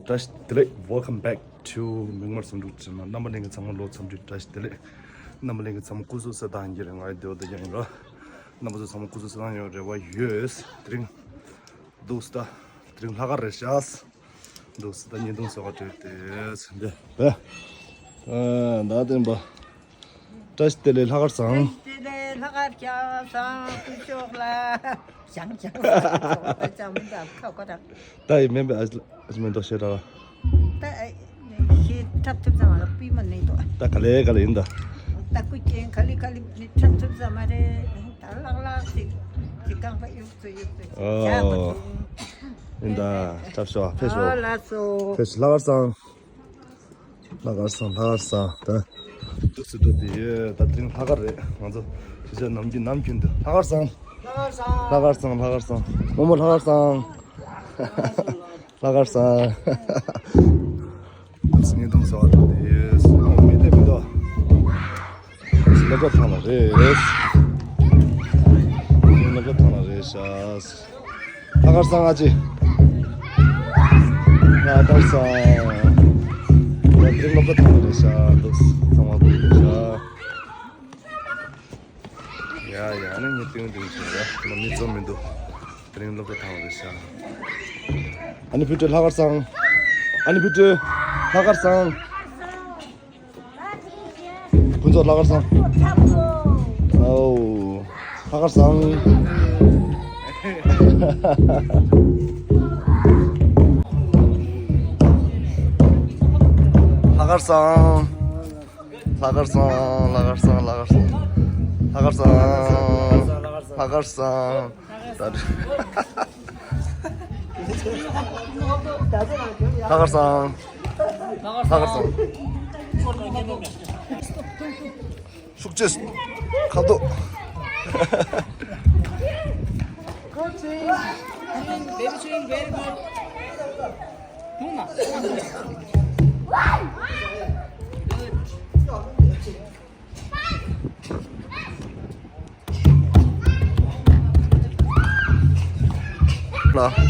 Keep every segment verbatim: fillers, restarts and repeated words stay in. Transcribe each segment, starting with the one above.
བཀྲ་ཤིས་བདེ་ལེགས། Welcome back to མིག་དམར་ཟུང་འབྲུག་ཆེ་ན། རྣམ་པ་ལྷན་རྒྱས་ཚང་མ་ལོ་འཚམས་འདྲི་བཀྲ་ཤིས་བདེ་ལེགས། རྣམ་པ་ལྷན་རྒྱས་ཚང་མ་སྐུ་གཟུགས་གསལ་ཐང་ཡིན་གྱི་རེད། ང་ཡི་འདོད་དོ་ཡང་ཡིན་ར། རྣམ་པ་ཚོ་ཚང་མ་སྐུ་གཟུགས་གསལ་ཐང་ཡོད་རེ་བ་ཡོད། དེ་རིང་འདུག་སྟ། དེ་རིང་ལྷག་དཀར་རེད་ཤག་འདུག་སྟ། བརྙན་ཐུང་བཟོ་ག་འགྲོ་དེ་འདི་བས། ཨ་ད་བསྟན་པ། བཀྲ་ཤིས་བདེ་ལེགས། ལྷག་དཀར་བཟང་། བཀྲ་ཤིས་བདེ་ལེགས། ལྷག་དཀར་བཟང་། སྐུ་ཞོགས་ལ། བྱང་བྱང་བྱང་བྱང་མི་འདུག་ཁ་ཁོ་རང་། ད་ཡི་མེན་པའི་ཨ་ཅི་མེན་ཏོ་ཤེས་ར། ད་ཨ་ཤེས་འཁྲབ་ཐུབ་ཙམ་ལ་པི་མ་ནི་ཏོ། ད་ག་ལེ་ག་ལེ་ཡིན་ད། ད་སྐུ་རྐྱེན་ག་ལེ་ག་ལེ་ནི་འཁྲབ་ཐུབ་ཙམ་མ་རེད། ད་ལྷག་ལྷག་ཅིག་ཅིག་རྐང་པ་གཡུག་ཚུ་གཡུག་ཚུ་ཨོ། བྱ་བ་ཡིན་ད། འཁྲབ་ཤོག་ཕེབས་ཤོག་ཨ་ལགས་སོ། ཕེབས་ཤོག་ལྷག་དཀར་བཟང་། ལྷག་དཀར་བཟང་། ལྷག་དཀར་བཟང་། ད་འདུག་སེ་འགྲོ་དེ་ཡོད། ད་དེ་རིང་ལྷག་དཀར་རེད། ང་ཚོ་ཕྱི་རྒྱལ་ནམ་རྒྱུན་ནམ་རྒྱུན་དུ། ལྷག་དཀར་བཟང་། ལྷག་དཀར་བཟང་། ལྷག་དཀར་བཟང་། རྨོ་མོ་ལྷག་དཀར་བཟང་། ལྷག་དཀར་བཟང་། འདུག་སེ་བརྙན་ཐུང་བཟོ་བ་འགྲོ་དེ་ཡོད། མི་སླེབས་མི་འདུག་སློབ་གྲྭ་ཐང་ལ་རེད། སློབ་གྲྭ་ཐང་ལ་རེད་ཤག་ལྷག་དཀར་བཟང་། ཨ་ཅེ། ལྷག་དཀར་བཟང་། ཡ་དེ་རིང་སློབ་གྲྭ་ཐང་ལ་རེད་ཤག་འདུག་ཚང་མ་འདུག་རེད་ཤག་ཡ་ཡ་ནི་ངས་ཏིང་ཏིང་བྱས་ར། ང་མི་འཛོམས་མི་འདུག་དེ་རིང་སློབ་གྲྭ་ཐང་ལ་རེད་ཤག་ཨ་ནི་བུ་ཁྲིད་ལྷག་དཀར་བཟང་། ཨ་ནི་བུ་ཁྲིད་ལྷག་དཀར་བཟང་། ཕུན་ཚོགས་ལྷག་དཀར་བཟང་། ཨོ། ལྷག་དཀར་བཟང་། ལྷག་དཀར་བཟང་། ལྷག་དཀར་བཟང་། ལྷག་དཀར་བཟང་། ལྷག་དཀར་བཟང་། ལྷག་དཀར་བཟང་། ལྷག་དཀར་བཟང་། ད་ལྷག་དཀར་བཟང་། ལྷག་དཀར་བཟང་། ཤུགས་ཆེ། ཁ་དོག་ལ།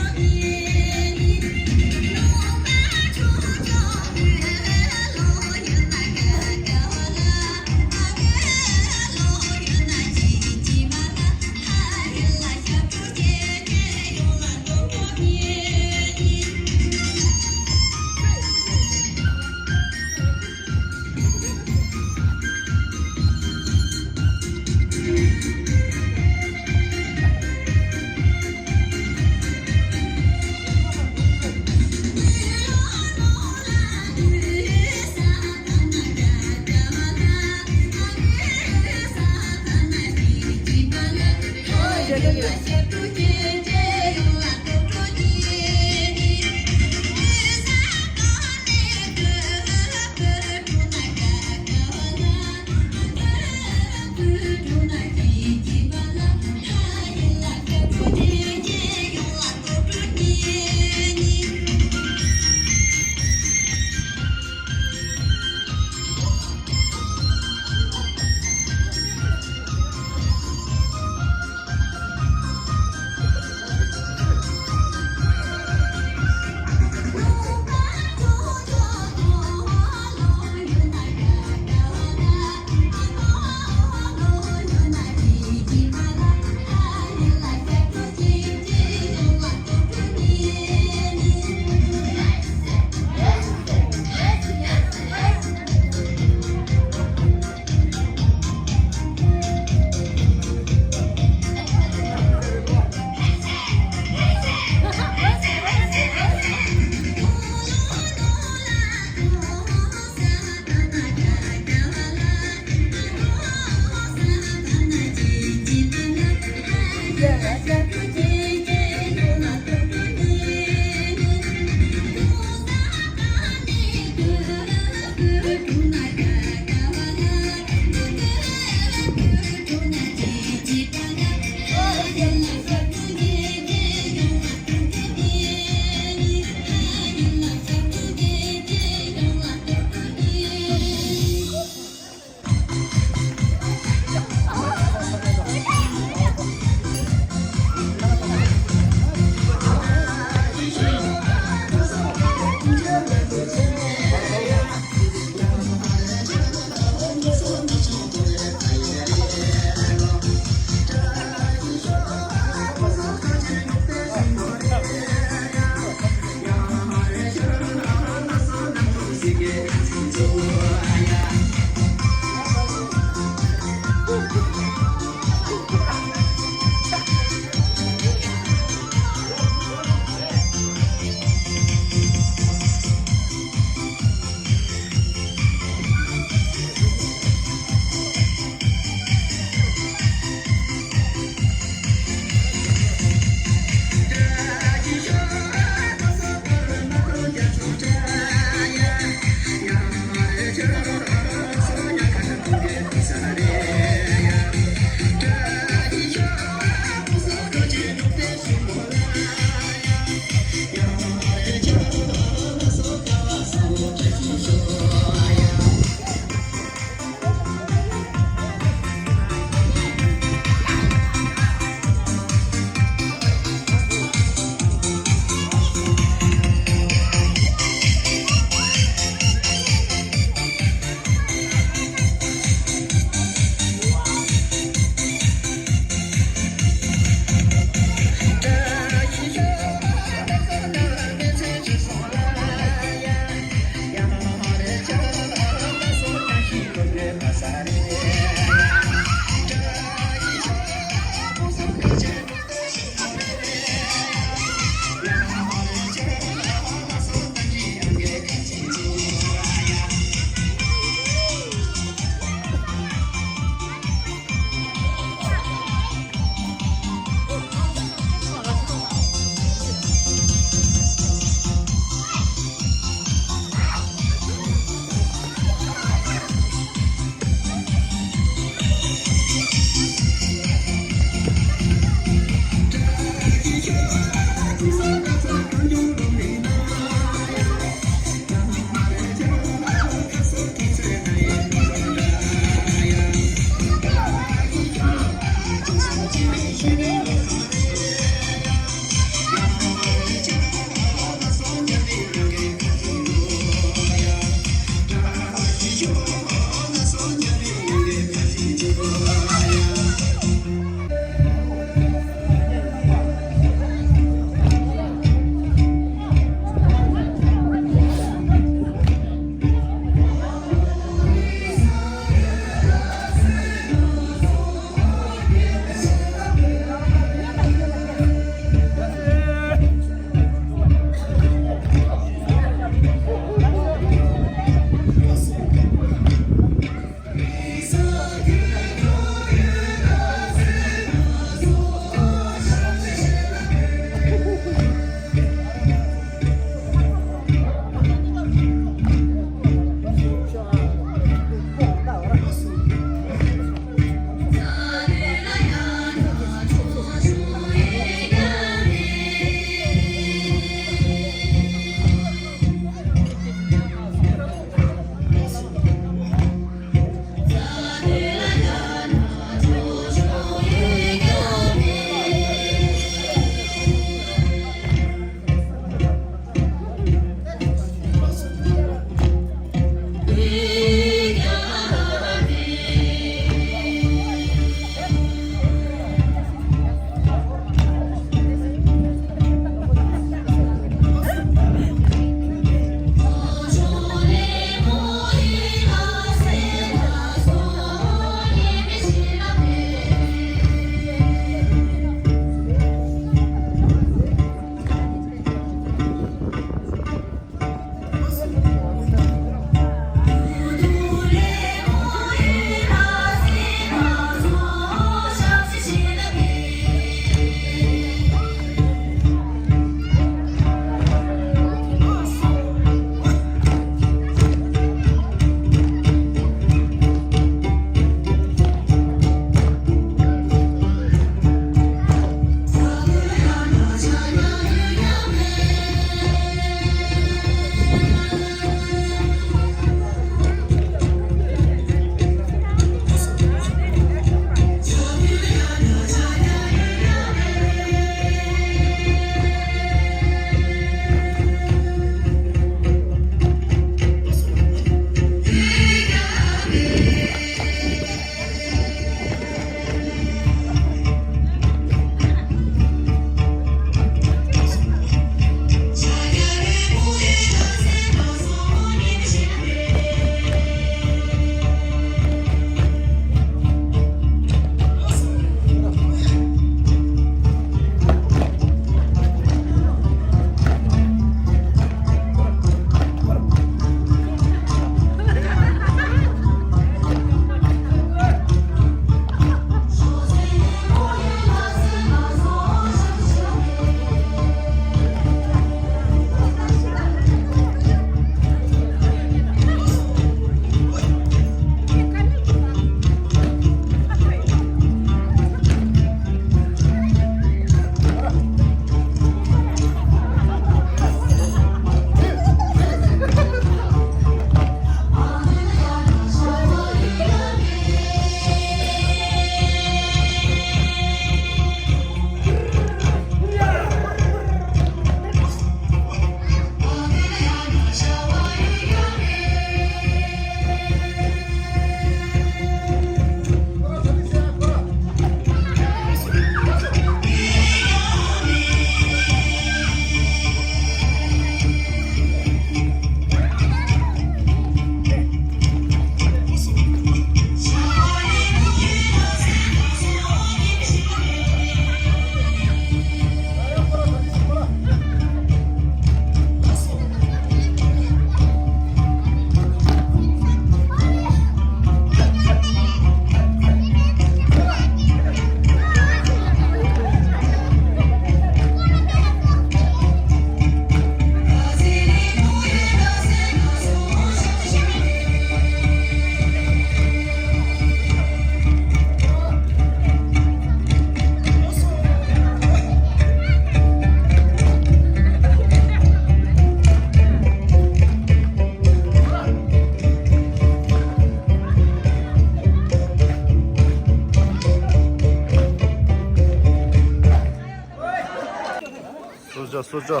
གསོལ་ཇ། གསོལ་ཇ།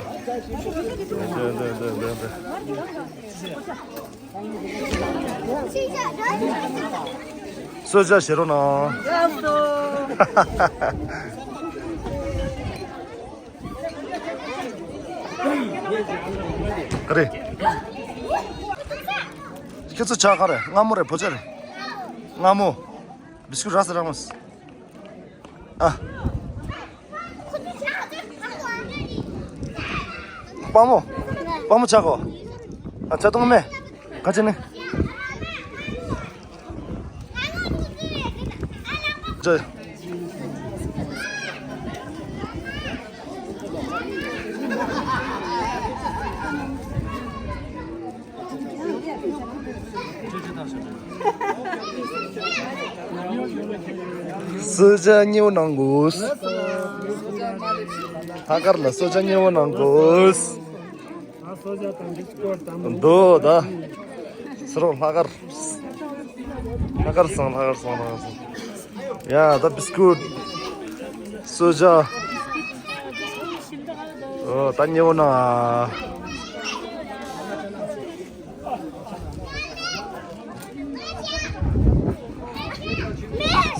གསོལ་ཇ་བཞེས་རོགས་གནང་། ག་རེ། ཁྱེད་ཚོ་ཇ་ག་རེ། མངར་མོ་རེད། བོད་ཇ་རེད། མངར་མོ། བི་སི་ཀུད་རག་སོང་། རག་མོ། ཨ། པ་མོ། པ་མོ་ཇ་གོ། ཨ། ཇ་འཐུང་མེད། ག་ཅི་ནི། ཇ། གསོལ་ཇ་མཉེས་པོ་གནང་དགོས། ལྷག་དཀར་ལ་གསོལ་ཇ་མཉེས་པོ་གནང་དགོས། འདུག་ད། སུ་རོགས། ལྷག་དཀར། ལྷག་དཀར་སོང་། ལྷག་དཀར་སོང་། ལྷག་དཀར་སོང་། ཡ། ད་བི་སི་ཀུད། གསོལ་ཇ། ཨོ། ད་མཉེས་པོ་གནང་།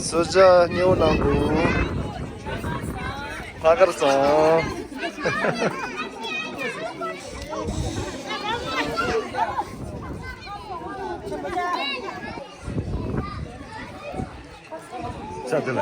གསོལ་ཇ་མཉེས་པོ་གནང་དགོས། ལྷག་དཀར་སོང་། ཤ་དེ་ལ།